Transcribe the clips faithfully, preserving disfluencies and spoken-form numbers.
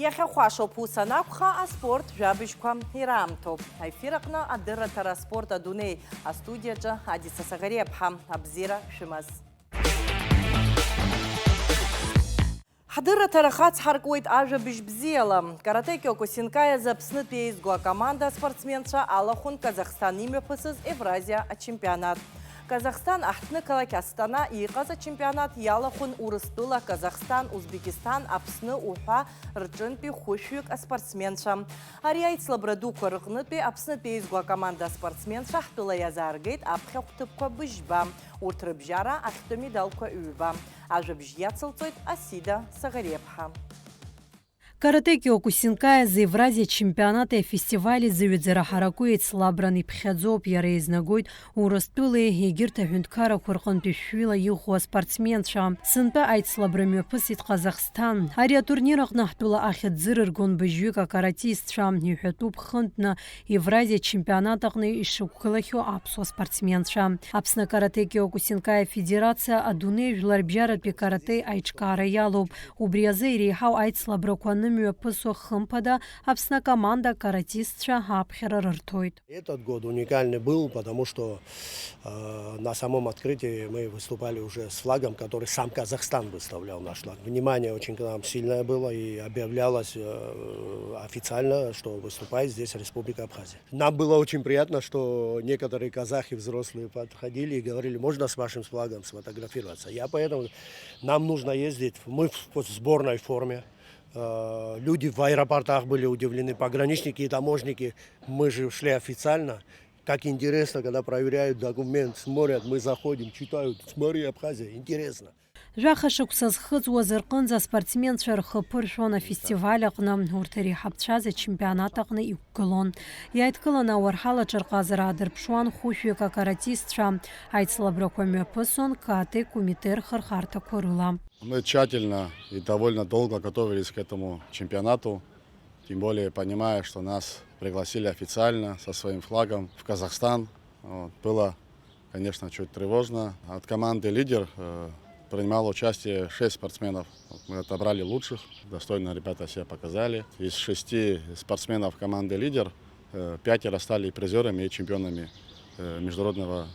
Иахьа хәашоуп, ус анакәха, аспорт жәабжьқәа ираамҭоуп. Аефир аҟны адырраҭара аспорт адунеи, астудиаҿы Адиса Саӷариаԥҳа. Абзиара шәымаз. Ҳдырраҭара хацҳаркуеит ажәабжь бзиала. Каратэ Киокусинкаи азы Аԥснытәи еизго акоманда аспортсменцәа алахәын Казахстан имҩаԥысыз Евразиа ачемпионат. Казахстан аҳҭнықалақь Астана иҟаз ачемпионат иалахәын Урыстәыла, Казахстан, Узбекистан, Аԥсны уҳәа рҿынтәи хәышәҩык аспортсменцәа. Ари аицлабра дуқәа рыҟнытәи Аԥснытәи еизго акоманда аспортсменцәа ҳтәыла иазааргеит аԥхьахә ҭыԥқәа быжьба. Урҭ рыбжьара ахьтәы медалқәа ҩба. Ажәабжь иацылҵоит Асида Саӷариаԥҳа. Каратэ Киокусинкаи азы Евразиа чемпионати афестивали зыҩаӡара ҳараку еицлабран иԥхьаӡоуп, иара еизнагоит Урыстәылеи егьырҭ аҳәынҭқаррақәа рҟынтәи шәҩыла иӷәӷәа аспортсменцәа. Сынтәа аицлабра мҩаԥысит Ҟазахсҭан. Ари атурнир аҟны ҳтәыла ахьӡ зырыргон быжьҩык акаратистцәа, иҳәатәуп хынтәны Евразиа чемпионат аҟны ишықәгылахьоу аԥсуа спортсменцәа. Аԥсны акаратэ Киокусинкаи афедерациа адунеи жәларбжьаратәи каратеи аиҿкаара иалоуп. Убри азы иреиҳау аицлабрақәа анымҩаԥысуа, хымԥада, Аԥсны акоманда акаратистцәа аԥхьара рырҭоит. Этот год уникальный был, потому что, э, на самом открытии мы выступали уже с флагом, который сам Казахстан выставлял наш флаг. Внимание очень к нам сильное было, и объявлялось, э, официально, что выступает здесь Республика Абхазия. Нам было очень приятно, что некоторые казахи взрослые подходили и говорили: «Можно с вашим флагом сфотографироваться?» Я поэтому, нам нужно ездить, мы в, в сборной форме. Э, люди в аэропортах были удивлены, пограничники и таможники. Мы же шли официально. Как интересно, когда проверяют документ, смотрят, мы заходим, читают: «Смотри, Абхазия, интересно». Жәаха шықәса зхыҵуаз рҟынӡа аспортсменцәа рхы ԥыршәон афестиваль аҟны, урҭ иреиҳабцәаз ачемпионат аҟны иқәгылон. Иааидкыланы ауарҳал аҿырҟазара аадырԥшуан хәышәҩык акаратистцәа, аицлабрақәа мҩаԥысуан Катеи Кумитеи рхырхарҭақәа рыла. Мы тщательно и довольно долго готовились к этому чемпионату, тем более понимая, что нас пригласили официально со своим флагом в Казахстан. Вот. Было, конечно, чуть тревожно. От команды «Лидер», э, принимало участие шесть спортсменов. Вот, мы отобрали лучших, достойно ребята себя показали. Из шести спортсменов команды «Лидер», э, пятеро стали призёрами и чемпионами, э, международного,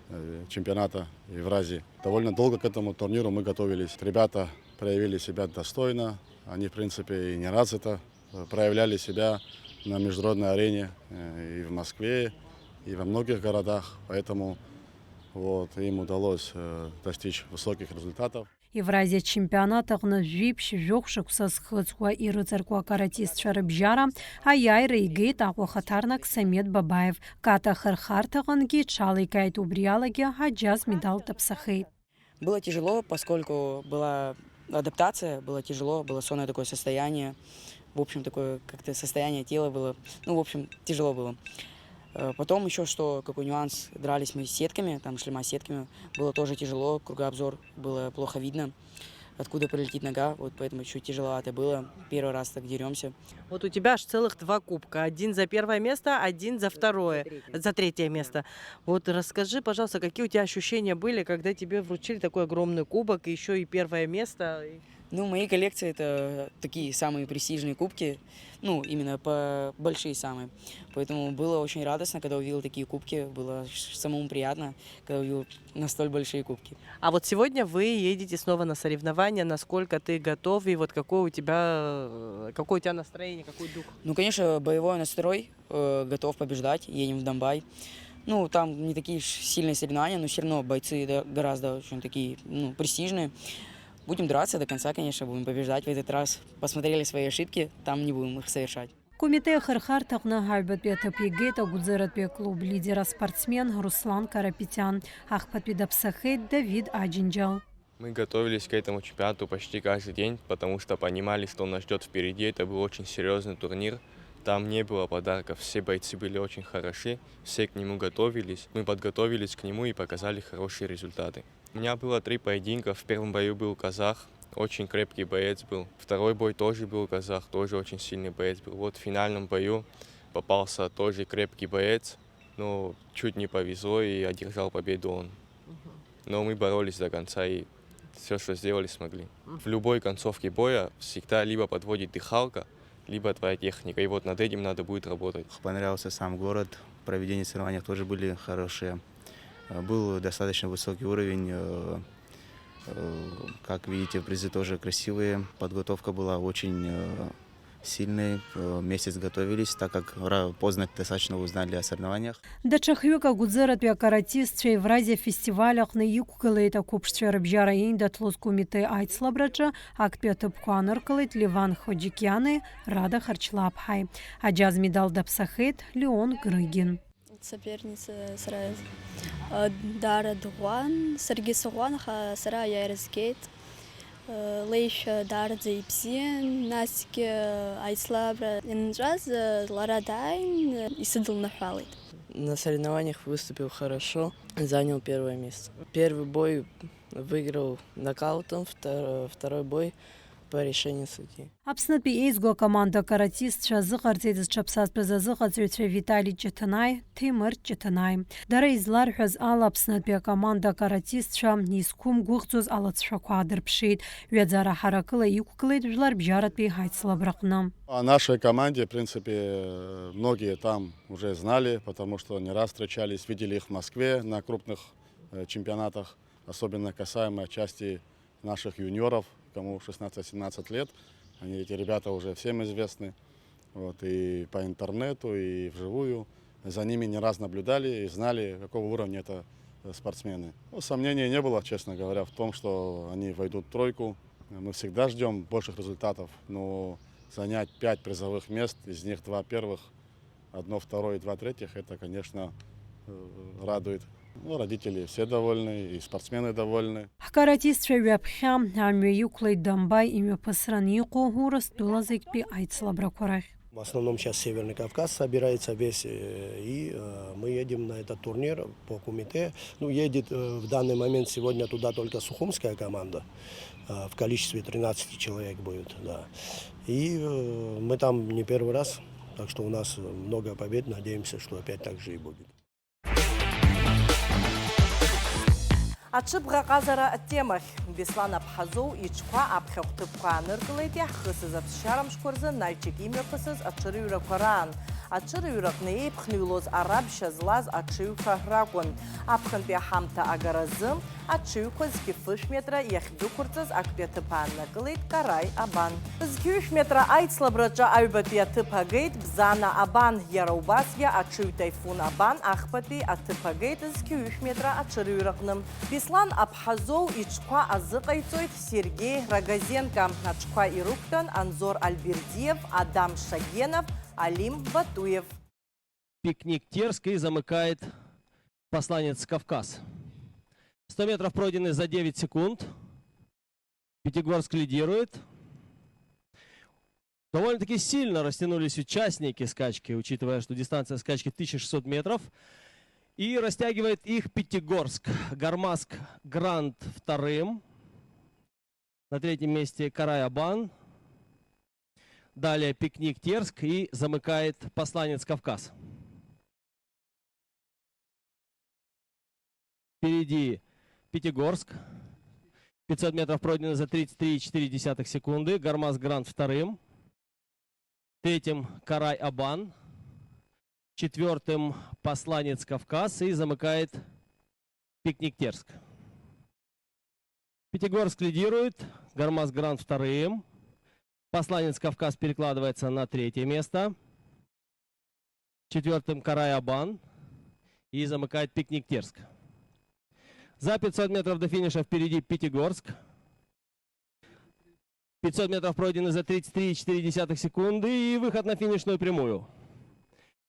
э, э, чемпионата Евразии. Довольно долго к этому турниру мы готовились. Ребята проявили себя достойно. Они, в принципе, и не раз это, э, проявляли себя на международной арене, э, и в Москве, и во многих городах. Поэтому вот, им удалось, э, достичь высоких результатов. Евразиа чемпионат аҟны жәиԥшь жәохә шықәса зхыҵуа ирыҵаркуа акаратистцәа рыбжьара аиааира игеит Аҟәа ахаҭарнак Самед Бабаев. Ката ахырхарҭаҟынгьы иҽаликааит, убри алагьы аџьаз медал даԥсахеит. Было тяжело, поскольку была адаптация, было тяжело, было сонное такое состояние. В общем, такое как-то состояние тела было, ну, в общем, тяжело было. Э, потом ещё что, какой нюанс, дрались мы с сетками, там шлема с сетками, было тоже тяжело, кругообзор, было плохо видно, откуда прилетит нога, вот поэтому чуть тяжеловато было, первый раз так дерёмся. Вот у тебя аж целых два кубка, один за первое место, один за второе, за третье место. Вот расскажи, пожалуйста, какие у тебя ощущения были, когда тебе вручили такой огромный кубок, и ещё и первое место? Ну, в моей коллекции это такие самые престижные кубки, ну, именно по большие самые. Поэтому было очень радостно, когда увидел такие кубки, было ш-, самому приятно, когда увидел на столь большие кубки. А вот сегодня вы едете снова на соревнования. Насколько ты готов и вот какое у тебя, э, какое у тебя настроение, какой дух? Ну, конечно, боевой настрой, э, готов побеждать, едем в Домбай. Ну, там не такие ж сильные соревнования, но всё равно бойцы, да, гораздо очень такие, ну, престижные. Будем драться до конца, конечно, будем побеждать в этот раз. Посмотрели свои ошибки, там не будем их совершать. Кумитеи ахырхарҭаҟны аҩбатәи аҭыԥ игеит агәӡаратәи аклуб «Лидер» аспортсмен Руслан Карапетиан. Ахԥатәи даԥсахеит Давид Аџьынџьал. Мы готовились к этому чемпионату почти каждый день, потому что понимали, что нас ждёт впереди. Это был очень серьёзный турнир. Там не было подарков. Все бойцы были очень хороши, все к нему готовились. Мы подготовились к нему и показали хорошие результаты. У меня было три поединка. В первом бою был казах, очень крепкий боец был. Второй бой тоже был казах, тоже очень сильный боец был. Вот в финальном бою попался тоже крепкий боец, но чуть не повезло, и одержал победу он. Но мы боролись до конца, и Все, что сделали, смогли. В любой концовке боя всегда либо подводит дыхалка, либо твоя техника. И вот над этим надо будет работать. Понравился сам город. Проведение соревнований тоже были хорошие. Э, был достаточно высокий уровень. Э, э, как видите, призы тоже красивые. Подготовка была очень э, сильной. Э, месяц готовились, так как ра- поздно достаточно узнали о соревнованиях. Даҽа хҩык агәыӡыратәи акаратистцәа Евразиа фестиваль аҟны иқәгылеит. Ақәыԥшцәа рыбжьара еиндаҭлоз Кумитеи аицлабраҿы актәи аҭыԥқәа ааныркылеит Леван Хоџьықьиани Рада Харчлаԥҳаи. Аџьаз медал даԥсахеит Леон Грыгин. Соперница сара, э, даара дыӷәӷәан, саргьы сыӷәӷәан, аха сара аиааира згеит. Э, леишәа даараӡа ибзиан, насгьы аицлабра ианынҵәаз, э, лара дааин, э, исыдылныҳәалеит. На соревнованиях выступил хорошо, занял первое место. Первый бой выиграл нокаутом, втор-, второй бой по решению судьи. Аԥснытәи еизго акоманда акаратистцәа азыҟарҵеит зҽаԥсазтәыз азыҟаҵаҩцәа Витали Ҷыҭынаи, Ҭемыр Ҷыҭынаи. Дара изларҳәаз ала, Аԥснытәи акоманда акаратистцәа изқәымгәыӷӡоз алыҵшәақәа аадырԥшит. Ҩаӡара ҳаракыла иқәгылеит жәларбжьаратәи аицлабраҟны. О нашей команде, в принципе, многие там уже знали, потому что не раз встречались, видели их в Москве на крупных э, чемпионатах, особенно касаемо части наших юниоров, кому шестнадцать-семнадцать лет. Они, эти ребята уже всем известны. Вот, и по интернету, и вживую. За ними не раз наблюдали и знали, какого уровня это э, спортсмены. Ну, сомнений не было, честно говоря, в том, что они войдут в тройку. Мы всегда ждем больших результатов, но занять пять призовых мест, из них два первых, одно второе и два третьих, это, конечно, э, радует. Ну, родители все довольны, и спортсмены довольны. Ҳкаратистцәа ҩаԥхьа амҩа иқәлеит Дамбаи имҩаԥысран иҟоу Урыстәыла зегьтәи аицлабрақәа рахь. В основном сейчас Северный Кавказ собирается весь, э, и э, мы едем на этот турнир по кумите. Ну, едет э, в данный момент сегодня туда только сухумская команда. Э, в количестве тринадцати человек будет, да. И э, мы там не первый раз, так что у нас много побед, надеемся, что опять так же и будет. Аҽыбӷаҟазара атемахь. Беслан Аԥҳазоу иҽқәа аԥхьахә ҭыԥқәа ааныркылеит иаҳхысыз аԥсшьарамшқәа рзы Наҩчик имҩаԥысыз аҽырҩрақәа раан. Аҽырҩраҟны еиԥхныҩлоз арабшьа злаз аҽыҩқәа ракәын. Аԥхынтәи аҳамҭа агаразы аҽыҩқәа зқьы фышә метра иахьдәықәырҵаз актәи аҭыԥ ааннакылеит Караи Абан. Зқьы ҩышә метра аицлабраҿы аҩбатәи аҭыԥ агеит Бзана Абан, иара убасгьы аҽыҩ Таифун Абан ахԥатәи аҭыԥ агеит зқьы ҩышә метра аҽырҩраҟны. Беслан Аԥҳазоу иҽқәа азыҟаиҵоит Сергеи Рогозенко, аҽқәа ирықәтәан Анзор Альбердиев, Адам Шагенов, Алим Батуев. Пикник Терск и замыкает Посланец Кавказ. Сто метров пройдены за девять секунд. Пятигорск лидирует. Довольно-таки сильно растянулись участники скачки, учитывая, что дистанция скачки тысяча шестьсот метров. И растягивает их Пятигорск. Гармаск Гранд вторым. На третьем месте Карай Абан. Далее Пикник Терск и замыкает Посланец Кавказ. Впереди Пятигорск. Пятьсот метров пройдено за тридцать три и четыре десятых секунды. Гармаск Гранд вторым. Третьим Карай Абан. Четвертым Посланец Кавказ. И замыкает Пикник Терск. Пятигорск лидирует. Гармаск Гранд вторым. Посланец Кавказ перекладывается на третье место. Четвертым Карай Абан. И замыкает Пикник Терск. За пятьсот метров до финиша впереди Пятигорск. Пятьсот метров пройдены за тридцать три и четыре десятых секунды и выход на финишную прямую.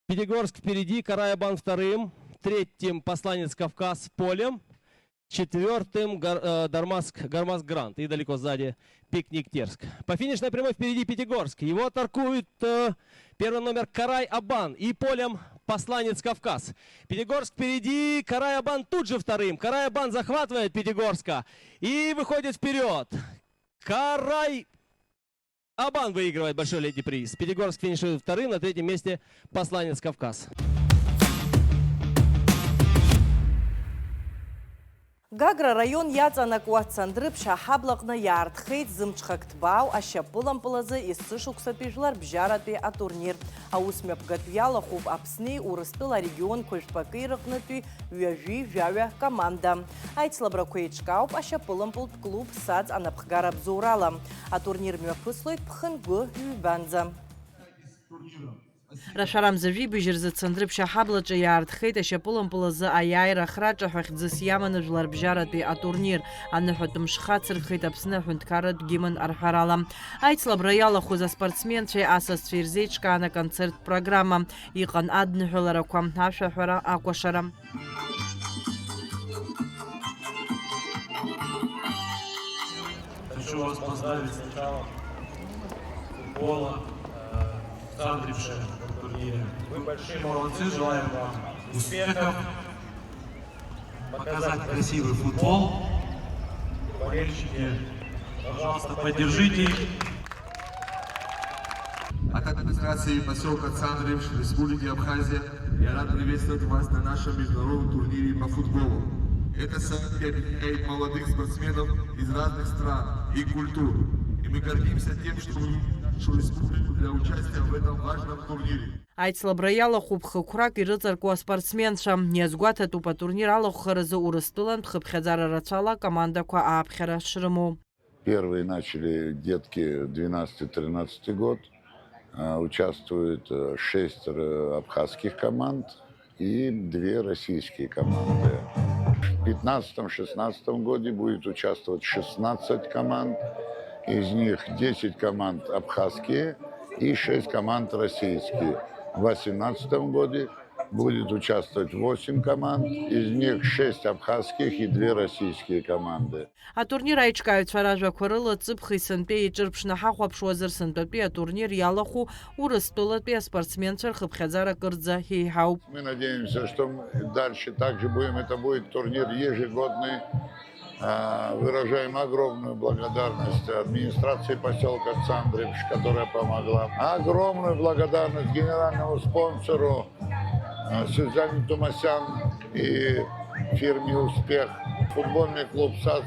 Пятигорск впереди, Карай Абан вторым, третьим Посланец Кавказ с полем, четвертым Гар- э, Дармаск, Гармаск Гранд и далеко сзади Пикник Терск. По финишной прямой впереди Пятигорск. Его атакует э, первый номер Карай Абан и полем Посланец Кавказ. Пятигорск впереди, Карай Абан тут же вторым. Карай Абан захватывает Пятигорска и выходит вперед. Карай Абан выигрывает большой летний приз. Пятигорск финиширует вторым, на третьем месте Посланец Кавказ. Гагра араион иаҵанакуа Цандрыԥшь аҳаблаҟны иаартхеит зымҽхак ҭбаау ашьапылампыл азы есышықәсатәи жәларбжьаратәи атурнир. Аус мҩаԥгатә иалахәуп Аԥсни Урыстәыла арегионқәа жәпаки рыҟнытәи ҩажәи жәаҩа команда. Аицлабрақәа еиҿкаауп ашьапылампылтә клуб Саӡ анапхгара абзоурала. Атурнир мҩаԥыслоит Ԥхынгәы ҩбанӡа. Рашәарамза жәибжь рзы Цандрыԥшь аҳаблаҿы иаартхеит ашьапылампыл азы аиааира ахраҿа ҳәа хьӡыс иаманы жәларбжьаратәи атурнир. Аныҳәатә мш хацырхеит Аԥсны аҳәынҭқарратә гимн арҳәарала. Аицлабра иалахәыз аспортсменцәеи асасцәеи ирзеиҿкаан аконцерттә программа. Иҟан адныҳәаларақәа, ашәаҳәара, акәашара. Хочу вас поздравить с началом футбола, э, в Цандрипше на турнире. Вы большие молодцы, желаем вам успехов, показать красивый футбол. Болельщики, пожалуйста, поддержите их. От администрации поселка Цандрипш Республики Абхазия я рад приветствовать вас на нашем международном турнире по футболу. Это событие объединяет молодых спортсменов из разных стран и культур. И мы гордимся тем, что вы нашу республику для участия в этом важном турнире. Аицлабра иалахәуп хықәрак ирыҵаркуа аспортсменцәа. Иазгәаҭатәуп атурнир алахәхаразы Урыстәылантә хыԥхьаӡара рацәала акомандақәа ааԥхьара шрымоу. Первые начали детки двенадцатый-тринадцатый год. А, участвуют, э, шесть, э, абхазских команд и две российские команды. В пятнадцатом-шестнадцатом году будет участвовать шестнадцать команд, из них десять команд абхазские и шесть команд российские. В восемнадцатом году будет участвовать восемь команд, из них шесть абхазских и две российские команды. Атурнир аиҿкааҩцәа ражәақәа рыла ҵыԥх есынтәи еиҿырԥшны ҳахәаԥшуазар, сынтәатәи атурнир иалахәу Урыстәылатәи аспортсменцәа рхыԥхьаӡара кырӡа еиҳауп. Мы надеемся, что мы дальше также будем. Это будет турнир ежегодный. А, выражаем огромную благодарность администрации поселка Цандрипш, которая помогла. Огромную благодарность генеральному спонсору, а, Сюзанне Тумасян и фирме «Успех». Футбольный клуб «Сац»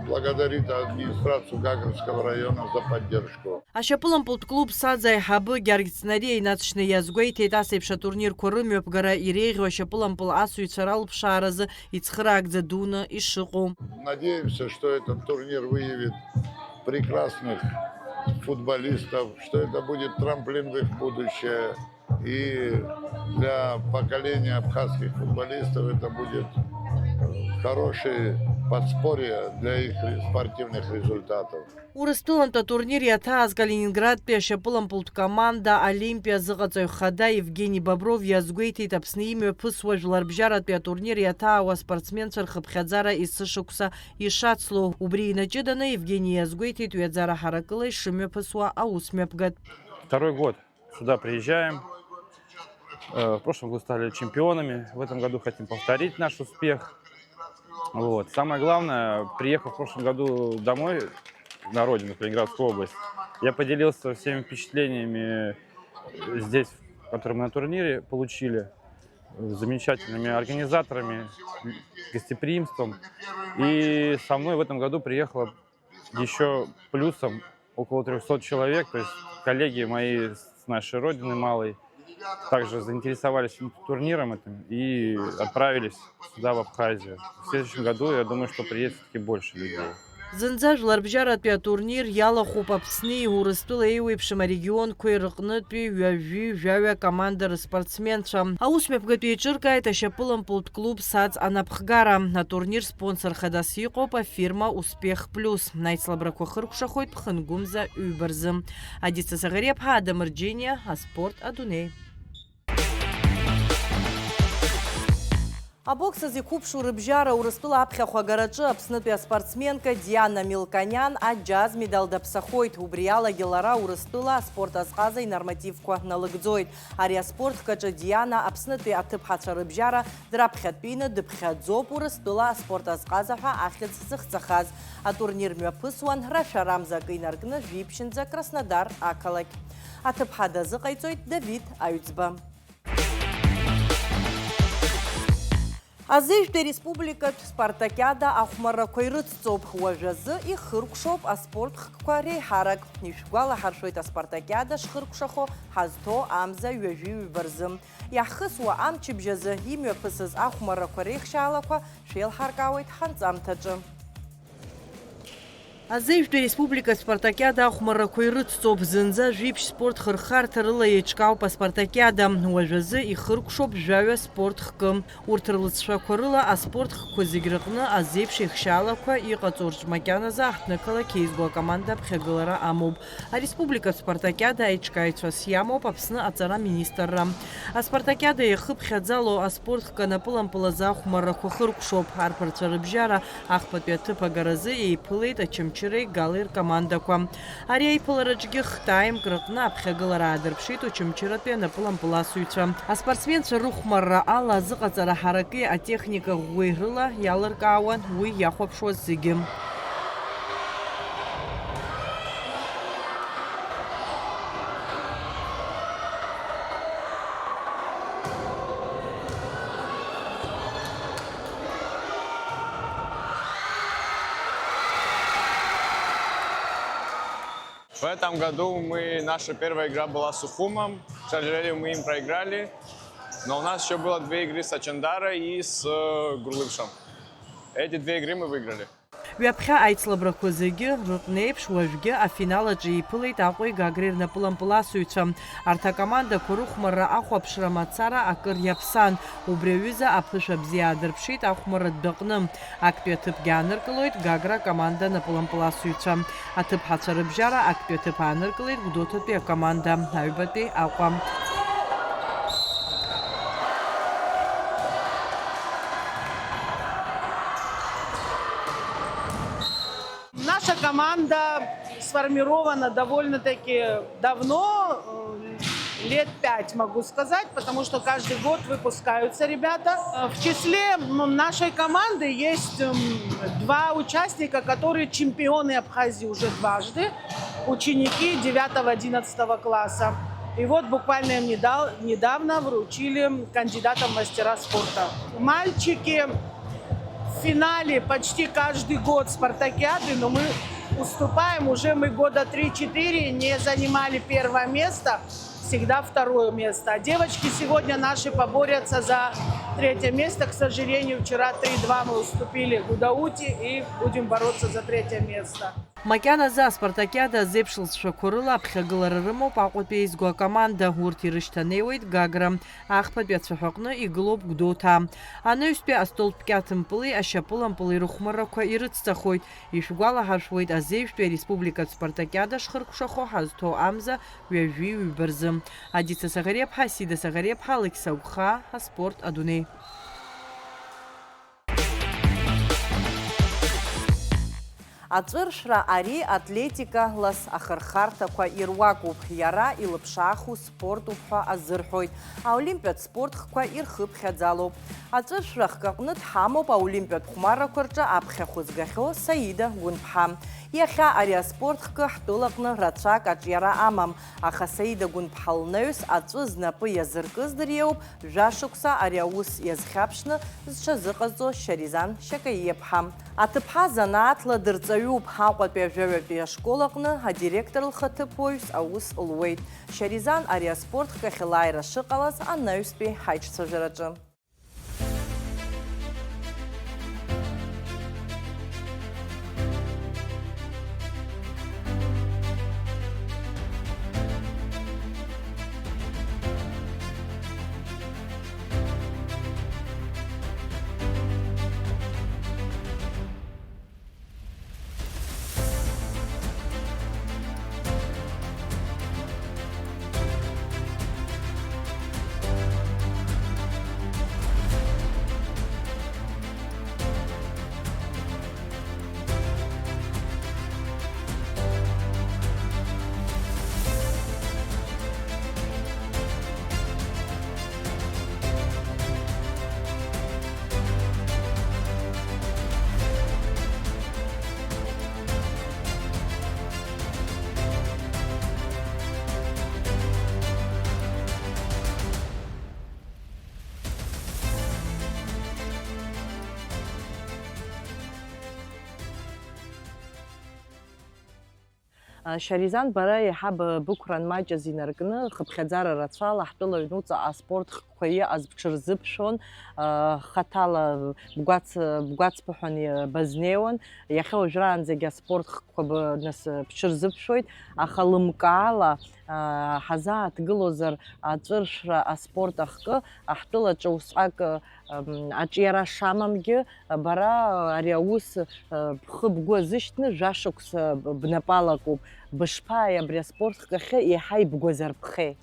благодарит администрацию Гагрского района за поддержку. Ашьапылампылтә клуб Саӡ аиҳабы Гьаргь Цнариа инаҵшьны иазгәеиҭеит, ас еиԥш атурнирқәа рымҩаԥгара иреиӷьу ашьапылампыл асыҩцәа ралԥшааразы ицхыраагӡа дуны ишыҟоу. Надеемся, что этот турнир выявит прекрасных футболистов, что это будет трамплин в их будущее. И для поколения абхазских футболистов это будет хорошее подспорье для их ре-, спортивных результатов. Урыстәылантә атурнир иаҭааз Калининградтәи ашьапылампылтә команда «Олимпиа» азыҟаҵаҩ хада Евгений Бобров иазгәеиҭеит, Аԥсны имҩаԥысуа жәларбжьаратәи атурнир иаҭаауа аспортсменцәа рхыԥхьаӡара есышықәса ишацло. Убри инаҷыданы Евгений иазгәеиҭеит ҩаӡара ҳаракыла ишымҩаԥысуа аус мҩаԥгатә. Второй год сюда приезжаем. Э, в прошлом году стали чемпионами, в этом году хотим повторить наш успех. Вот. Самое главное, приехав в прошлом году домой, на родину, в Калининградскую область, я поделился всеми впечатлениями здесь, которые мы на турнире получили, замечательными организаторами, гостеприимством. И со мной в этом году приехало ещё плюсом около трёхсот человек, то есть коллеги мои с нашей родины малой также заинтересовались этим турниром этим и отправились сюда, в Абхазию. В следующем году, я думаю, что приедет всё-таки больше людей. Зынӡа жәларбжьаратәи атурнир иалахәуп Аԥсни Урыстәылеи еиуеиԥшым арегионқәеи рыҟнытәи ҩажәи жәаҩа команда рыспортсменцәа. Аус мҩаԥгатәи еиҿыркааит ашьапылампылтә клуб «Саӡ» анапхгара. Атурнир спонсор хадас иҟоуп афирма «Успех Плюс». Аицлабрақәа хыркәшахоит Ԥхынгәымза ҩба рзы. Адица Заӷариаԥҳа, Адамыр Џьениа, аспорт адунеи. Абокс азы иқәыԥшу рыбжьара Урыстәыла аԥхьахә агараҿы Аԥснытәи аспортсменка Диана Милканиан аџьаз медал даԥсахоит. Убри алагьы лара Урыстәыла аспорт азҟаза инормативқәа налыгӡоит. Ари аспорт хкаҿы Диана Аԥснытәи аҭыԥҳацәа рыбжьара драԥхьатәины дыԥхьаӡоуп Урыстәыла аспорт азҟаза ҳәа ахьӡ зыхҵахаз. Атурнир мҩаԥысуан рашәарамза акы инаркны жәиԥшьынӡа Краснодар ақалақь. Аҭыԥҳа дазыҟаиҵоит Давид Аҩӡба. Азеижәтәи республикатә спартакиада ахәмаррақәа ирыцҵоуп. Уажәазы ихыркәшоуп аспорт хкқәа реиҳарак. Ишәгәалаҳаршәоит, аспартакиада шхыркәшахо ҳазҭоу амза ҩажәи ҩба рзы. Иаҳхысуа амчыбжь азы имҩаԥысыз ахәмаррақәа реихшьаалақәа шәеилҳаркаауеит ҳанҵамҭаҿы. Азеижәтәи республикатә спартакиада ахәмаррақәа ирыцҵоуп. Зынӡа жәиԥшь спорт хырхарҭа рыла еиҿкаауп аспартакиада. Уажәазы ихыркәшоуп жәаҩа спорт хкы. Урҭ рлыҵшәақәа рыла аспорт хкқәа зегь рыҟны азеиԥш еихшьаалақәа иҟаҵоу рҿы макьаназы аҳҭнықалақь еизго акоманда аԥхьагылара амоуп. Ареспубликатә спартакиада аиҿкааҩцәас иамоуп Аԥсны аҵара министрра. Аспартакиада иахыԥхьаӡало аспорт хкы анапылампыл азы ахәмаррақәа хыркәшоуп. Арԥарцәа рыбжьара ахԥатәи аҭыԥ агаразы еиԥылеит Очамчыреи Галеи ркомандақәа. Ари аиԥылараҿгьы хҭааимк рыҟны аԥхьагылара аадырԥшит Очамчыратәи анапылампыласыҩцәа. Аспортсменцәа рыхәмарра ала азыҟаҵара ҳараки атехника ӷәӷәеи рыла иалыркаауан уи иахәаԥшуаз зегьы. В этом году мы, наша первая игра была с Сухумом. К сожалению, мы им проиграли. Но у нас еще было две игры с Ачандарой и с э, Гурлыпшем. Эти две игры мы выиграли. Ҩаԥхьа аицлабрақәа зегьы рыҟнеиԥш, уажәгьы афинал аҿы еиԥылеит Аҟәеи Гагреи рнапылампыласыҩцәа. Арҭ акомандақәа рыхәмарра ахәаԥшра мацара акыр иаԥсан. Убри аҩыза аԥышәа бзиа аадырԥшит ахәмарратә дәаҟны. Актәи аҭыԥгьы ааныркылоит Гагра акоманда напылампыласыҩцәа. Аҭыԥҳацәа рыбжьара актәи аҭыԥ ааныркылеит Гәдоуҭатәи акоманда, аҩбатәи Аҟәа. Наша команда сформирована довольно-таки давно, э, лет пять, могу сказать, потому что каждый год выпускаются ребята. Э, в числе, м, нашей команды есть, м, два участника, которые чемпионы Абхазии уже дважды, ученики девятого-одиннадцатого класса. И вот буквально им недал-, недавно вручили кандидата в мастера спорта. Мальчики в финале почти каждый год спартакиады, но мы уступаем. Уже мы года три-четыре не занимали первое место, всегда второе место. А девочки сегодня наши поборются за третье место. К сожалению, вчера три-два мы уступили Гудауте и будем бороться за третье место. Макьаназы аспартакиада азеиԥш лҵшәақәа рыла аԥхьагылара рымоуп Аҟәатәи еизго акоманда. Урҭ ирышьҭанеиуеит Гагра. Ахԥатәи ацәаҳәаҟны игылоуп Гәдоуҭа. Анаҩстәи астолтә кьаҭмпыли ашьапылампыли рыхәмаррақәа ирыцҵахоит. Ишәгәалаҳаршәуеит, азеижәтәи ареспубликатә спартакиада шхыркәшахо ҳазҭоу амза ҩажәи ҩба рзы. Адица Саӷариаԥҳа, Сида Саӷариаԥҳа, Алықьса Гәхаа, аспорт адунеи. Аҵәыршәра ари атлетика лас ахырхарҭақәа ируакуп, иара илыԥшааху спортуп ҳәа азырҳәоит, аолимпиатә спорт хкқәа ирхыԥхьаӡалоуп. Аҵәыршәра хкы аҟны дҳамоуп аолимпиатә хәмаррақәа рҿы аԥхьахә згахьоу Саида Гәынԥҳа. Иахьа ари аспорт хкы ҳтәылаҟны рацәак аҿиара амам, аха Саида Гәынԥҳа лнаҩс аҵәы знапы иазыркыз дыриоуп, жәашықәса ари аус иазхьаԥшны зҽазыҟазҵо Шьаризан Шьакаиаԥҳа. Аҭыԥҳа занааҭла дырҵаҩуп, Аҟәатәи ажәаҩатәи ашкол аҟны адиректор лхаҭыԥуаҩс аус луеит. Шьаризан ари аспорт хкахь лааира шыҟалаз анаҩстәи ҳаиҿцәажәараҿы. Шьаризан, бара еиҳа бықәран маҷыз инаркны, хыԥхьаӡара рацәала ҳтәыла аҩнуҵаҟа аспорт хкқәа иҟаз бҽырзыԥшәон, хаҭала бгәац-, бгәацԥыҳәан базнеиуан, иахьа уажәраанӡагьы аспорт хкқәа б-, нас бҽырзыԥшәоит, аха лымкаала ҳазааҭгылозар аҵәыршәра аспорт ахкы, ҳтәылаҿы усҟак аҿиара шамамгьы, бара ари аус бхы-бгәы азышьҭны жәашықәса бнапы алакуп. Бышԥааи абри аспорт хкахьы еиҳа ибгәазырԥхеи?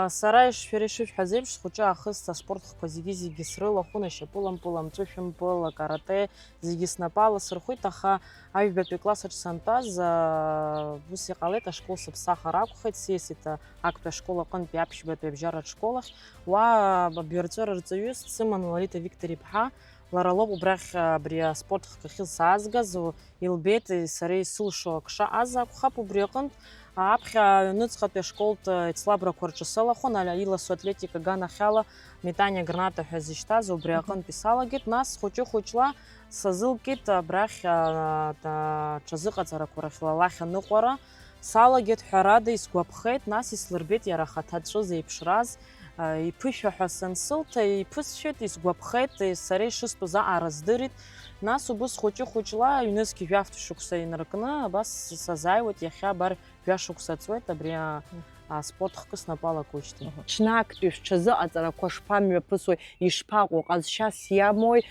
Сара иш-, шәара ишышәҳәаз еиԥш, схәыҷы аахыс аспорт хкқәа зегьы-зегьы срылахәын, ашьапылампыл, амҵәышәымпыл, акарате, зегьы снапы аласырхәит, аха аҩбатәи классаҿ сантәаз, ус иҟалеит, ашкол сыԥсахыр акәхеит, сиасит актәи ашкол аҟынтәи аԥшьбатәи абжьаратә школ ахь. Уа абаҩрҵәыра рҵаҩыс дсыман Лолита Виктор-иԥҳа, лара лоуп убрахь абри аспорт хкахьы саазгаз, илбеит сара исылшо ак шаҟаз акәхап, убри аҟынтә аԥхьа аҩныҵҟатәи ашколтә еицлабрақәа рҿы салахәын, ала-, иласу атлетика аганахьала метание граната ҳәа зышьҭаз, убри аҟынтәи салагеит, нас хәыҷы-хәыҷла сазылкит абрахь, а, а, аҽазыҟаҵарақәа рахь ла лахь аныҟәара, салагеит, ҳәарада, исгәаԥхеит, нас ислырбеит иара ахаҭа ҵәы зеиԥшраз, а, иԥышәа ҳәа сансылҭа, иԥысшәеит, исгәаԥхеит, сара ишыстәыз аҟара здырит, нас убыс хәыҷы-хәыҷла, ҩнызқь жәафтә шықәса инаркны, абас сазааиуеит, иахьа абар жәашықәса ҵуеит абри а-, аспорт хкы снапы алакуеижьҭеи. Ҽнактәи шәҽазыҟаҵарақәа шԥамҩаԥысуеи, ишԥаҟоу, ҟазшьас иамои,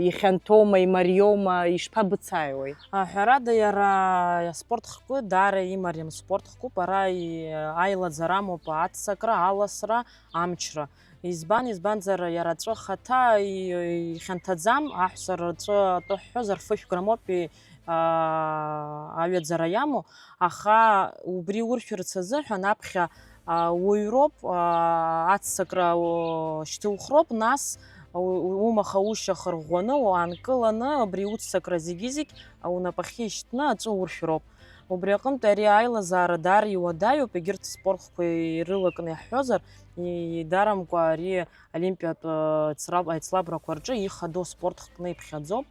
ихьанҭоума, имариоума, ишԥабыцааиуеи? Ҳәарада, иара аспорт хкы даара имариам спорт хкуп, ара и-, аилаӡара амоуп аццакра, аласра, амчра. Избан, избанзар, иара аҵәы ахаҭа и-, ихьанҭаӡам, аҳәса рҵәы атәы ҳҳәозар, фышә граммоуп и-, аа, аҩаӡара иамоу, аха убри уршәырц азыҳәан аԥхьа, аа, уҩроуп, аа, аццакра, оо, шьҭухроуп, нас у-, у-, умаха ушьаха рӷәӷәаны, уаанкыланы, абри уццакра зегьы-зегь унапахьы ишьҭны аҵәы уршәроуп. Убри аҟынтә ари аилазаара даара иуадаҩуп, егьырҭ спортқәа ирылакны иаҳҳәозар, и-, идарамкәа ари олимпиатә, э, ҵра-, аицлабрақәа рҿы ихадоу спорт хкны иԥхьаӡоуп.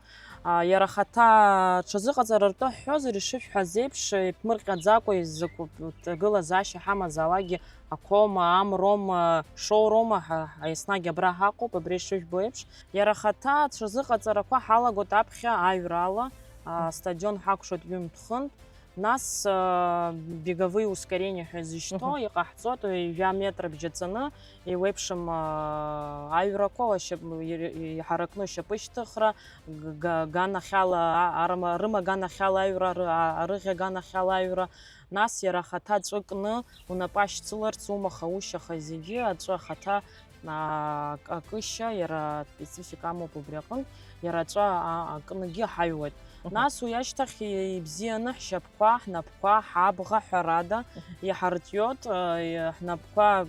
А, иара ахаҭа аҽазыҟаҵара ртәы ҳҳәозар, ишышәҳәаз еиԥш, иԥмырҟьаӡакәа изакәытә ҭагылазаашьа ҳамазаалакгьы, ақәоума, амроума, шоуроума, ҳа, ҳа еснагь абра ҳаҟоуп, абри ишыжәбо еиԥш. Иара ахаҭа аҽазыҟаҵарақәа ҳалагоит аԥхьа аҩрала, а, стадион ҳакәшоит ҩынтә-хынтә. Нас, а, беговые ускорения ҳәа зышьҭоу Мгм. иҟаҳҵоит, ҩажәа метра бжьаҵаны, еиуеиԥшым, а, аҩрақәа, ашьап-, ир-, иҳаракны ашьапышьҭыхра, г-, га-, ганахьала, а-, арма-, рымаганахьала аҩра, ры-, а-, арыӷьаганахьала аҩра. Нас иара ахаҭа аҵәы кны унапы ашьцыларц, умаха, ушьаха зегьы аҵәы ахаҭа, а, ак-, акышьа, иара специфика амоуп убри аҟынтә, иара аҵәы а-, акныгьы ҳаҩуеит. Мгм. Нас уи ашьҭахь и-, ибзианы ҳшьапқәа, ҳнапқәа, ҳабӷа, ҳәарада, Мгм. иҳарҵәиоит, а, и-, ҳнапқәа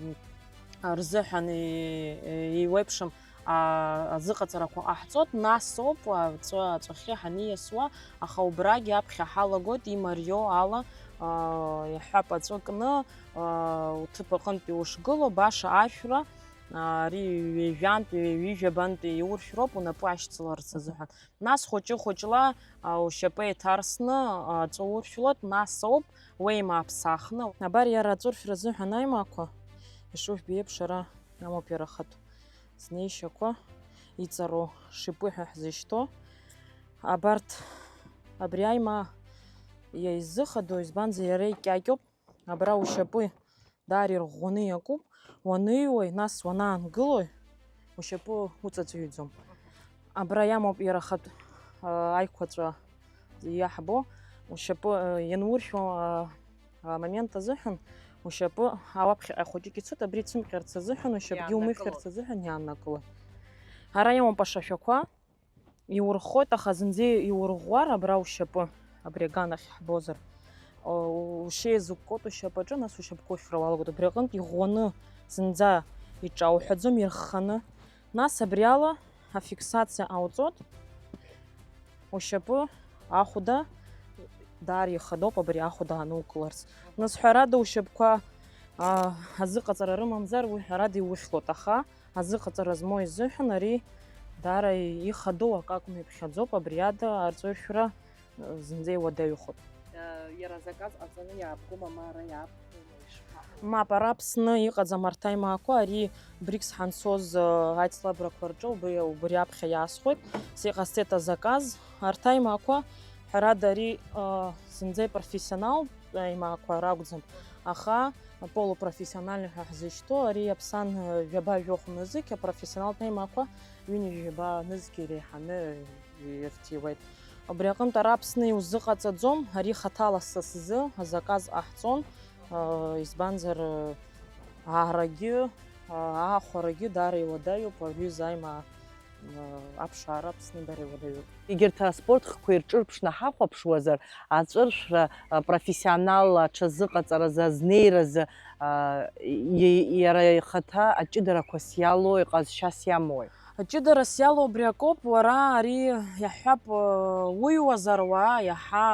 рзыҳәан и-, еиуеиԥшым, а, азыҟаҵарақәа ҟаҳҵоит, нас ауп аҵәы аҵәахьы ҳаниасуа, аха убрагьы аԥхьа ҳалагоит имариоу ала, а, иаҳҳәап, аҵәы кны, а, уҭыԥ аҟынтәи ушгылоу, баша ашәра, а, ари ҩажәантәи, ҩажәижәабантәи иуршәроуп унапы ашьцыларц азыҳәан. Нас хәыҷы-хәыҷла, а, ушьапы еиҭарсны, а, аҵәы уршәлоит, нас ауп уеимааԥсахны. Абар иара аҵәыршәра азыҳәан аимаақәа, ишыжәбо еиԥш, ара амоуп иара ахатә знеишьақәа, иҵару шипы ҳәа ҳзышьҭоу. Абарҭ, абри аимаа иаизыхадоу, избанзар, иара икьакьоуп. Абра ушьапы даара ирӷәӷәаны иакуп, уаныҩуеи, нас уанаангылои, ушьапы уҵаҵәиӡом. Абра иамоуп иара ахатә, а, аиқәаҵәа иаҳбо, ушьапы, а, иануршәо, а, а, момент азыҳәан, ушьапы ауаԥхьаҟа хәыҷык ицоит, абри цәымҟьарц азыҳәан ушьапгьы иааннакылоит. Умыхьырц азыҳәан иааннакылоит. Ара иамоуп ашашәақәа, иурххоит, аха зынӡа иурӷәӷәар абра ушьапы, абри аганахь ҳбозар, у-, ушеизыкәкәоит ушьапаҿы, нас ушьапқәа ухьра уалагоит. Убри аҟынтә иӷәӷәаны зынӡа иҿауҳәаӡом, ирхханы. Нас абри ала афиксациа ҟауҵоит. Ушьапы ахәда даара ихадоуп абри ахәда анукыларц. Нас ҳәарада ушьапқәа, а, азыҟаҵара рымамзар, уи ҳәарада иухьлоит, аха азыҟаҵара змоу изыҳәан ари даара ихадоу акы акәны иԥхьаӡоуп, абри ада арҵәыршәра, э, зынӡа иуадаҩхоит. Иара азаказ ҟаҵаны иаабгома, ма ара иаабгома, ишԥаҟоу? Мап, ара Аԥсны иҟаӡам арҭ аимаақәа, ари БРИКС ҳанцоз, э, аицлабрақәа рҿы убри, убри аԥхьа иаасхәеит, сыҟасҵеит азаказ. Арҭ аимаақәа, ҳәарада, ари, э, зынӡа ипрофессионалтә аимаақәа ракәӡам, аха полупрофессиональный ҳәа ҳзышьҭоу, ари иаԥсан, э, жәаба-жәохә нызқь, апрофессионалтә аимаақәа ҩынҩажәаба нызқь иреиҳаны ирҭиуеит. Убри аҟынтә ара Аԥсны иузыҟаҵаӡом, ари хаҭала са сзы азаказ ҟаҳҵон, избанзар, аарагьы, аахәарагьы даара иуадаҩуп, аҩыза аимаа аԥшаара Аԥсны даара иуадаҩуп. Егьырҭ аспорт хкқәа ирҿырԥшны ҳахәаԥшуазар, аҵәыршәра профессионалла аҽазыҟаҵаразы, азнеиразы, иара ихаҭа аҷыдарақәас иалоу, иҟазшьас иамои? Аҷыдарас иалоу убри акоуп, уара ари иаҳҳәап, уҩуазар уа, иаҳа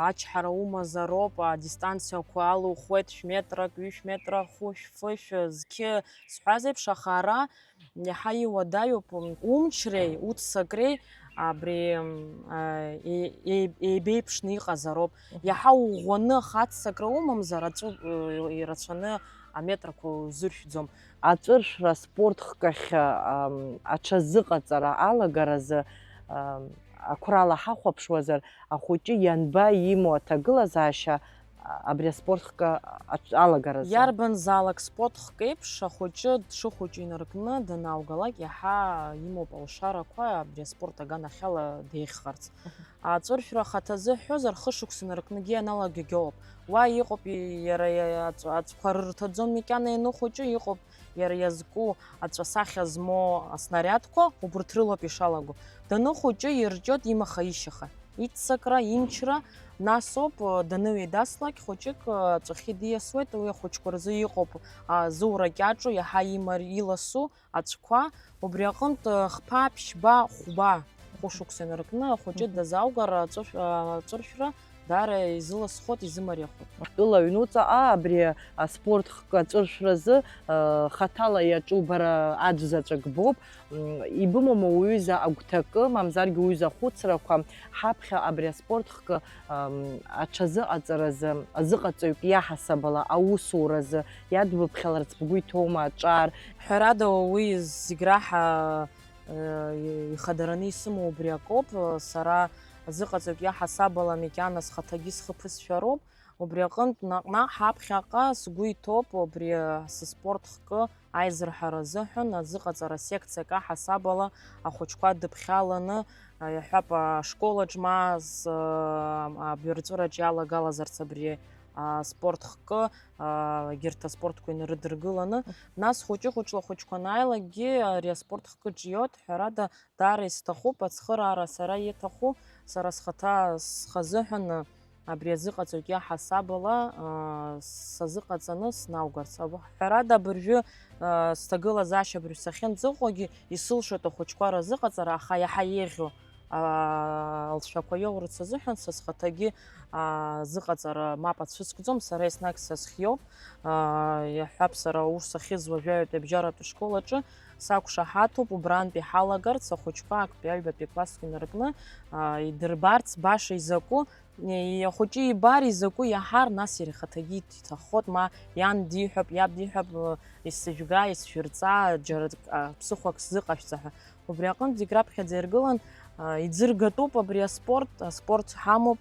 ачҳара умазароуп, адистанциақәа алухуеит, шә-метрак, ҩышә метра, хәышә, фышә, зқьы зҳәаз еиԥш, аха ара иаҳа иуадаҩуп умчреи уццакреи, абри еибеиԥшны иҟазароуп. Иаҳа уӷәӷәаны ахы аццакра умамзар, аҵәы ирацәаны аметрақәа узыршәӡом. Аҵәыршәра спорт хкахь аҽазыҟаҵара алагаразы ақәрала ҳахәаԥшуазар, ахәыҷы ианба имоу аҭагылазаашьа абри аспорт хкы алагаразы? Иарбанзаалак спорт хк еиԥш ахәыҷы дшыхәыҷу инаркны данааугалак иаҳа имоуп алшарақәа абри аспорт аганахьала деиӷьхарц. Аҵәыршәра ахаҭазы ҳҳәозар, хышықәса инаркны ианалагогьы ыҟоуп. Уа иҟоуп иара аҵәқәа рырҭаӡом, макьана ианыхәыҷы, иҟоуп иара иазку аҵәасахьа змоу аснариадқәа, убырҭ рылоуп ишалаго. Даныхәыҷы ирҿиоит имаха-ишьаха, иццакра, имчра, нас ауп даныҩеидаслак хәыҷык аҵәахьы диасуеит, уи ахәыҷқәа рзы иҟоуп зура кьаҿу, иаҳа имар иласу, аҵәқәа, убри аҟынтә хԥа, ԥшьба, хәба хәышықәса инаркны ахәыҷы дазааугар аҵәыршәра даара изыласхоит, изымариахоит. Тәыла аҩнуҵаҟа абри аспорт хкы аҵәыршәразы хаҭала иаҿу бара аӡә заҵәык боуп. Ибымоума уҩыза агәҭакы, мамзаргьы уҩыза ахәыцрақәа ҳаԥхьа абри аспорт хкы аҽазыҟаҵаразы, азыҟаҵаҩык иаҳасаб ала аусуразы иадбыԥхьаларц бгәы иҭоума аҿар? Ҳәарада, уи зегь раҳа ихадараны исымоу убри акоуп. Сара азыҟаҵаҩык иаҳасаб ала макьана схаҭагьы схы ԥысшәароуп. Убри аҟынтә наҟ-наҟ ҳаԥхьаҟа сгәы иҭоуп, убри сыспорт хкы аизырҳара азыҳәан азыҟаҵара секциак аҳасаб ала ахәыҷқәа дыԥхьаланы, иаҳҳәап, ашколаҿ ма абырҵәыраҿ иалагалазарц абри аспорт хкы, егьырҭ аспортқәа инарыдыргыланы, нас хәыҷы-хәыҷла ахәыҷқәа анааилакгьы ари аспорт хкы ҿиоит, ҳәарада, даара исҭахуп ацхыраара сара иаҭаху, сара схаҭа схазыҳәаны абри азыҟаҵаҩык иаҳасаб ала сазыҟаҵаны снаугарц. Ҳәарада, абыржәы сҭагылазаашьа абыржә сахьынӡыҟоугьы исылшоит ахәыҷқәа разыҟаҵара, аха иаҳа еиӷьу алҵшәақәа иоурц азыҳәан са схаҭагьы азыҟаҵара мап ацәыскӡом, сара еснагь са схиоуп. Иаҳҳәап, сара аус ахьызуа жәаҩатәи абжьаратәи школ аҿы сақәшаҳаҭуп, убрантә иҳалагарц ахәыҷқәа актәи аҩбатәи классқәа инаркны идырбарц баша изакәу, ахәыҷы ибар изакәу иаҳар, нас иара ихаҭагьы иҭаххоит, ма иан диҳәап, иаб диҳәап, исыжәга, исшәырҵа, џьара ԥсыхәак сзыҟашәҵа ҳәа. Убри аҟынтә зегь раԥхьаӡа иргылан, иӡыргатәуп абри аспорт, аспорт ҳамоуп,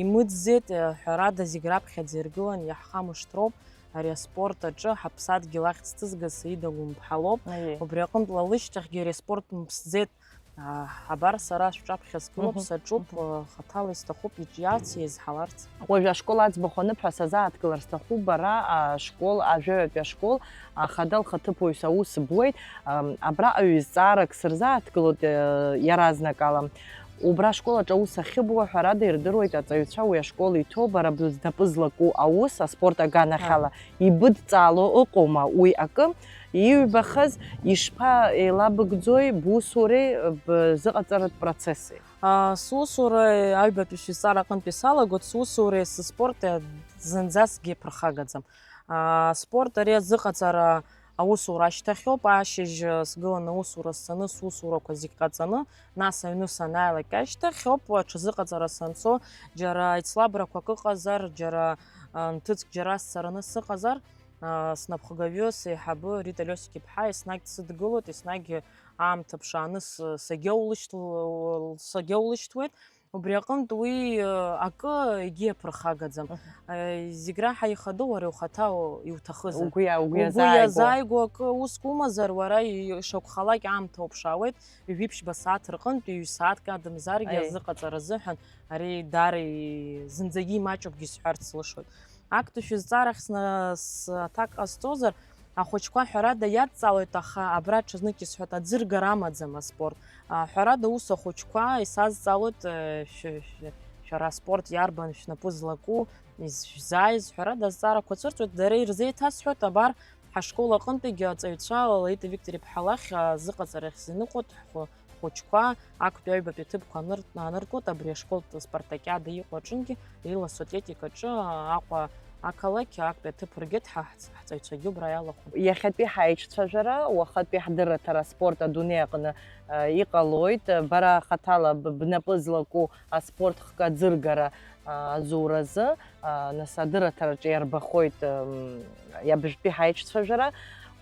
имыӡӡеит, ҳәарада, зегь раԥхьаӡа иргылан, иаҳхамышҭроуп ари аспорт аҿы ҳаԥсадгьыл ахьӡ ҭызгаз Саида Гәымԥҳа лоуп. Убри аҟынтә ла лышьҭахьгьы ари аспорт мԥсӡеит. Абар сара шәҿаԥхьа сгылоуп, саҿуп, хаҭала исҭахуп иҿиарц, еизҳаларц. Уажәы ашкол аӡбахә аныԥҳәа сазааҭгылар сҭахуп, бара ашкол, ажәаҩатәи ашкол ахада лхаҭыԥуаҩс аус буеит. Абраҟа ҩ-зҵаарак сырзааҭгылоит иаразнакала. Убра ашкол аҿы аус ахьыбуа, ҳәарада, ирдыруеит аҵаҩцәа уи ашкол иҭоу, бара бызнапы злаку аус аспорт аганахьала. Ибыдҵаало ыҟоума уи акы? Иҩбахаз ишԥа еилабыгӡои бусуреи бзыҟаҵаратә процесси? Сусура аҩбатәи шәызҵаара аҟынтәи салагоит, сусуреи сыспорти зынӡаскгьы ԥырхагаӡам. Аспорт ари азыҟаҵара аусура ашьҭахьоуп, ашьыжь сгыланы аусура сцаны, сусурақәа зегь ҟаҵаны, нас аҩны санааилак ашьҭахьоуп аҽазыҟаҵара санцо, џьара ицлабрақәак ыҟазар, џьара, а, нҭыҵк џьара сцараны сыҟазар, а, снапхгаҩы, сеиҳабы Рита Лиосик-иԥҳа еснагь дсыдгылоит, еснагь аамҭа ԥшааны с-, сагьоулышьҭ-, сагьоулышьҭуеит. Убри аҟынтә уи, э, акы егьи аԥырхагаӡам. Мгм. Э, зегь раҳа ихадоу уара иухаҭа иуҭахызар. Угәы иа-, угәы Угәы иазааигәоу. Иазааигәоу акы уск умазар, уара и-, ишакәхалак аамҭа уԥшаауеит, ҩажәи ԥшьба сааҭ рҟынтә, ҩ-сааҭк адамзаргьы Аи. Азыҟаҵара азыҳәан, ари даара и-, зынӡагьы имаҷуп ҳәа сҳәарц слышоит. Актәи шәызҵаарахь сна-, с-, аҭак ҟасҵозар, ахәыҷқәа ҳәарада иадҵаауеит, аха абра ҽазнык исҳәоит, аӡыргара амаӡам аспорт. А, ҳәарада, ус ахәыҷқәа исазҵаауеит, э, шә-, шә-, шәара аспорт иарбан шәнапы злаку, изшәзааиз, ҳәарада, азҵаарақәа цәырҵуеит, дара ирзеиҭасҳәоит, абар, ҳашкол аҟынтәигьы аҵаҩцәа Лолита Виктор-иԥҳа лахь азыҟаҵарахь зныҟәоит ҳхәы-, ҳхәыҷқәа актәи аҩбатәи аҭыԥқәа аныр-, аныркуеит, абри ашколтә спартакиада иҟоу аҿынгьы, иласу атлетикаҿы Аҟәа ақалақь актәи аҭыԥ ргеит, ҳа ҳц-, ҳҵаҩцәагьы убра иалахәын. Иахьатәи ҳаиҿцәажәара, уахатәи ҳдырраҭара аспорт адунеи аҟны, э, иҟалоит. Бара хаҭала б-, бнапы злаку аспорт хкы аӡыргара, а, азуразы, а, нас адырраҭараҿы иарбахоит, м, иабжьтәи ҳаиҿцәажәара.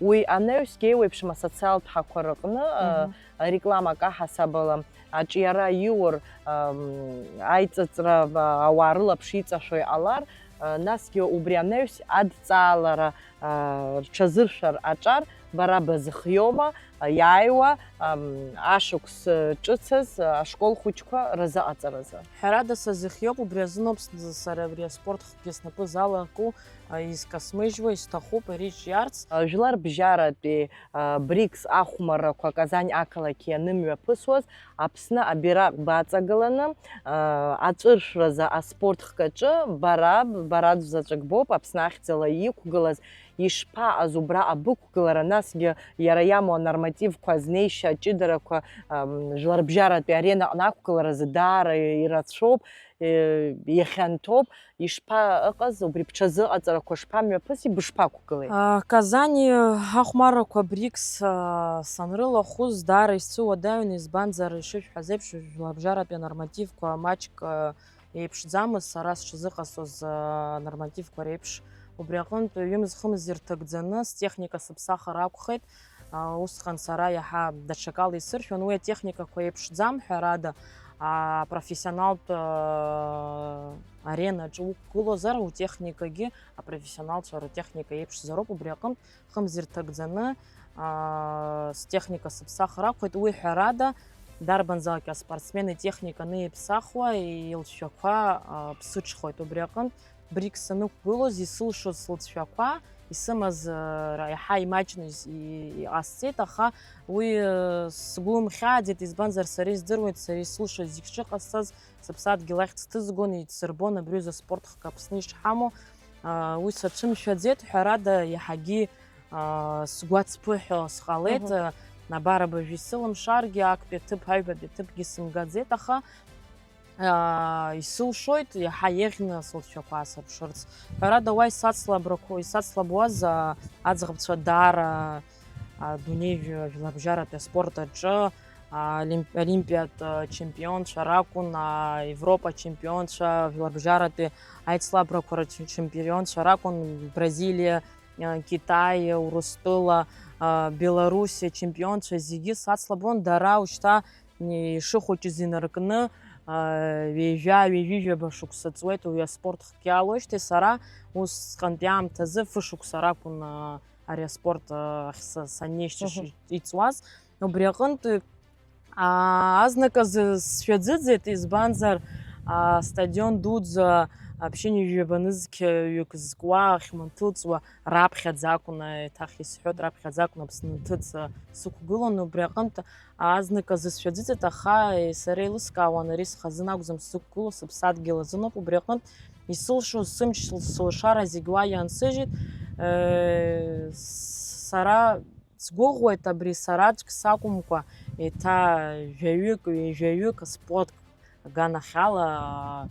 Уи анаҩсгьы еиуеиԥшым асоциалтә ҳақәа рыҟны, а, Мгм. Рекламак аҳасабала аҿиара иур, ам, аиҵыҵра, а, ауаа рылаԥш иҵашәо иҟалар, а, насгьы убри анаҩс адҵаалара, а, рҽазыршәар аҿар, бара базыхиоума, а, иааиуа, ам, ашықәс, а, ҿыцаз, а, ашкол хәыҷқәа разыҟаҵаразы? Ҳәарада, сазыхиоуп, убри азыноуп с-, сара абри аспорт хкгьы снапы залаку, а, изкасмыжьуа, исҭахуп ари ҿиарц. А, жәлар бжьаратәи, а, БРИКС ахәмаррақәа Казань ақалақь ианымҩаԥысуаз, Аԥсны абираҟ баҵагыланы, а, аҵәыршәразы аспорт хкаҿы бара, бара заҵәык боуп, Аԥсны ахьӡала иқәгылаз, ишԥаҟаз убра абықәгылара, насгьы иара иамоу анормативқәа, азнеишьа, аҷыдарақәа, ам, жәларбжьаратәи арена аҟны ақәгыларазы даара ирацәоуп, э, ихьанҭоуп. Ишԥаҟаз, убри бҽазыҟаҵарақәа шԥамҩаԥыси, бышԥақәгылеи? А, Казани ахәмаррақәа БРИКС, а, санрылахәыз, даара исцәыуадаҩын, избанзар, ишышәҳәаз еиԥш, жәларбжьаратәи анормативқәа маҷк, а, еиԥшӡамызт сара сҽазыҟасҵоз, а, анормативқәа реиԥш. Убри аҟынтә ҩымз-хымз ирҭагӡаны стехника сыԥсахыр акәхеит. А, усҟан сара иаҳа даҽакала исыршәон, уи атехникақәа еиԥшӡам, ҳәарада, апрофессионалтә, а, аренаҿ уқәгылозар, утехникагьы апрофессионалцәа ртехника еиԥшзароуп, убри аҟынтә хымз ирҭагӡаны, а, стехника сыԥсахыр акәхеит, уи ҳәарада, дарбанзаалак аспортсмен итехника аниԥсахуа, илҵшәақәа, а, ԥсыҽхоит, убри аҟынтә БРИКС санықәгылоз, исылшоз сылҵшәақәа, исымаз, э, ра-, иаҳа имаҷны ис-, и-, иҟасҵеит, аха уи, э, сгәы имхьааӡеит, избанзар, сара издыруеит, сара исылшоз зегь шыҟасҵаз, сыԥсадгьыл ахьӡ ҭызгон, исырбон абри аҩыза спорт хкы Аԥсны ишҳамоу. А, уи сацәымшәаӡеит, ҳәарада, иаҳагьы, а, сгәы ацԥыҳәо сҟалеит. Мгм. Э, абар абыржәы исылымшаргьы, актәи аҭыԥ, аҩбатәи аҭыԥгьы сымгаӡеит, аха аа, исылшоит иаҳа еиӷьны сылҵшәақәа аасырԥшырц. Ҳәарада, уа исацлабрақәо-, исацлабуаз, аа, аӡӷабцәа даара, аа, адунеи жәа-, жәларбжьаратәи аспорт аҿы, аа, олимп-, олимпиатә, аа, чемпионцәа ракәын, аа, Европа чемпионцәа, жәларбжьаратәи аицлабрақәа рчемпионцәа ракәын, Бразилиа, аа, Китай, Урыстәыла, аа, Белоруссиа чемпионцәа зегьы сацлабон, дара ушьҭа ишыхәыҷыз инаркны, аа, ҩажәа, ҩажәижәаба шықәса ҵуеит уи аспорт хкы иалоуижьҭеи, сара усҟантәи аамҭазы фышықәса ракәын, аа, ари аспорт, аа, ахь са-, саннеишьцәа Мгм. ши-, иҵуаз. Убри аҟынтә, аа, азныказы сшәаӡыӡеит, избанзар, аа, астадион дуӡӡа, ԥшьынҩажәаба нызқьҩык зкуа, ахьманҭылҵуа, раԥхьаӡа акәын, еиҭах исҳәоит, раԥхьаӡа акәын Аԥсны нҭыҵ, а, сықәгылон, убри аҟынтә азнык азы сшәаӡыӡеит, аха, е, сара еилыскаауан, ари схазын акәӡам сзықәгыло, сыԥсадгьыл азыноуп, убри аҟынтә исылшоз сымч, сылшара зегь уа иансыжьит, е, сара сгәыӷуеит абри сараӡәк сакәымкәа, еиҭа жәаҩык, ҩажәаҩык спорт аганахьала,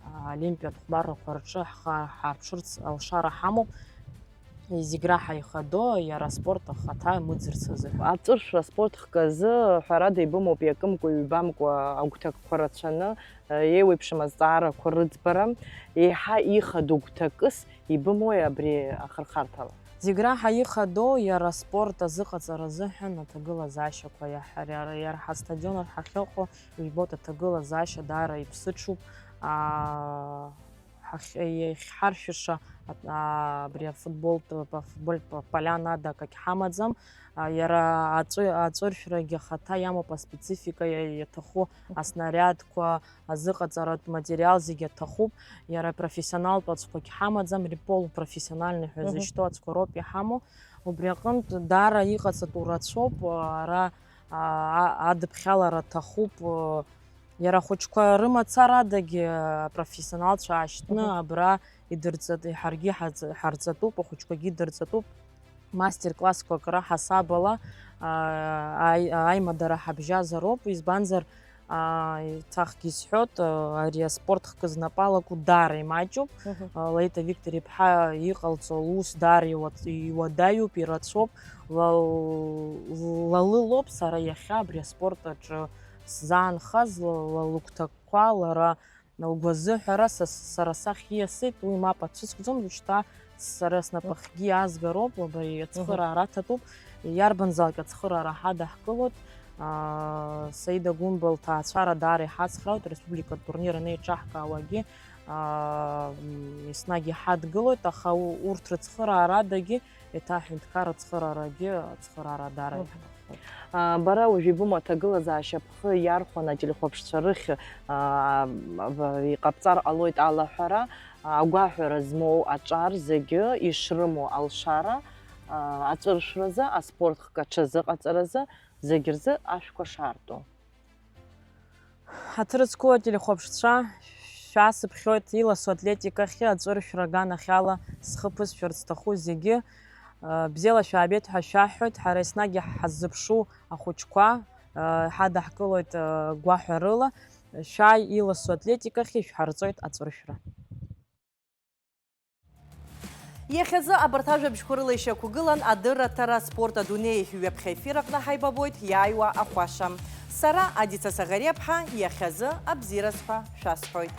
а, олимпиатә хәмаррақәа рҿы ҳхы ҳарԥшырц алшара ҳамоуп. Зегь раҳа ихадоу иара аспорт ахаҭа имыӡырц азы. Аҵәыршәра аспорт хкы азы, ҳәарада, ибымоуп иакымкәа-ҩбамкәа агәҭакқәа рацәаны, еиуеиԥшым азҵаарақәа рыӡбара. Еиҳа ихадоу гәҭакыс ибымои абри ахырхарҭала? Зегь раҳа ихадоу иара аспорт азыҟаҵара азыҳәан аҭагылазаашьақәа иаҳ-, иара, иара ҳастадион ахь ҳахьыҟоу, ижәбоит, аҭагылазаашьа даара иԥсыҽуп. Аа, ҳахь-, иахьҳаршәыша, а, абри афутболтә, афутбольтә полиана ада акагь ҳамаӡам. А, иара аҵәы-, аҵәыршәрагьы ахаҭа иамоуп аспецифика, иа-, иаҭаху аснариадқәа, азыҟаҵаратә материал зегьы аҭахуп. Иара профессионалтә аҵәқәагь ҳамаӡам, ари полупрофессиональный ҳәа Мгм. зышьҭоу аҵәқәа роуп иҳамоу. Убри аҟынтә даара иҟаҵатәу рацәоуп, ара, а, а, адыԥхьалара аҭахуп, а, иара ахәыҷқәа рымацарадагьы апрофессионалцәа аашьҭны Мгм. абра идырҵат-, ҳаргьы ҳаҵ-, ҳарҵатәуп, ахәыҷқәагьы идырҵатәуп. Мастер-классқәак раҳасабала, а, аи-, аимадара ҳабжьазароуп, избанзар, а, еиҭахгьы исҳәоит, а, ари аспорт хкы знапы алаку даара имаҷуп. Мгм. А, Леита Виктор-иԥҳа иҟалҵо лус даара иуа-, иуадаҩуп, ирацәоуп. Ла-, лалылоуп сара иахьа абри аспорт аҿы сзаанхаз, ла-, ла-, лыгәҭакқәа, лара лгәазыҳәара са, сара сахь ииасит, уи мап ацәыскӡом, уажәшьҭа сара снапахьгьы иаазгароуп, абри ацхыраара аҭатәуп, иарбанзаалак ацхыраара ҳадаҳкылоит. Аа, Саида Гәымба лҭаацәара даара иҳацхраауеит, ареспубликатә турнир анеиҿаҳкаауагьы, аа, м, еснагь иҳадгылоит, аха у-, урҭ рыцхыраарадагьы еиҭа аҳәынҭқарра ацхыраарагьы ацхыраара даара Мгм. иаҳҭаххоит. А, Бара уажә ибымоу аҭагылазаашьа бхы иархәаны ателехәаԥшцәа рыхь, а, в-, иҟабҵар ҟалоит алаҳәара, а, агәаҳәара змоу аҿар зегьы ишрымоу алшара, а, аҵәыршәразы, аспорт хкы аҽазыҟаҵаразы, зегь рзы ашәқәа шаарту. Ҳаҭыр зқәу ателехәаԥшцәа, шәасыԥхьоит иласу атлетикахьы аҵәыршәра аганахьала зхы ԥысшәарц зҭаху зегьы. Бзиала шәаабеит ҳәа шәаҳҳәоит, ҳара еснагь ҳаззыԥшу ахәыҷқәа, ҳадаҳкылоит гәаҳәарыла. Шәааи, иласу атлетикахьы ишәҳарҵоит аҵәыршәра. Иахьазы абарҭ ажәабжьқәа рыла ишьақәгылан адырраҭара Спорт адунеи. Ҩаԥхьа ефир аҟны ҳаибабоит иааиуа ахәаша. Сара, Адица Саӷариаԥҳа, иахьазы абзиараз ҳәа шәасҳәоит.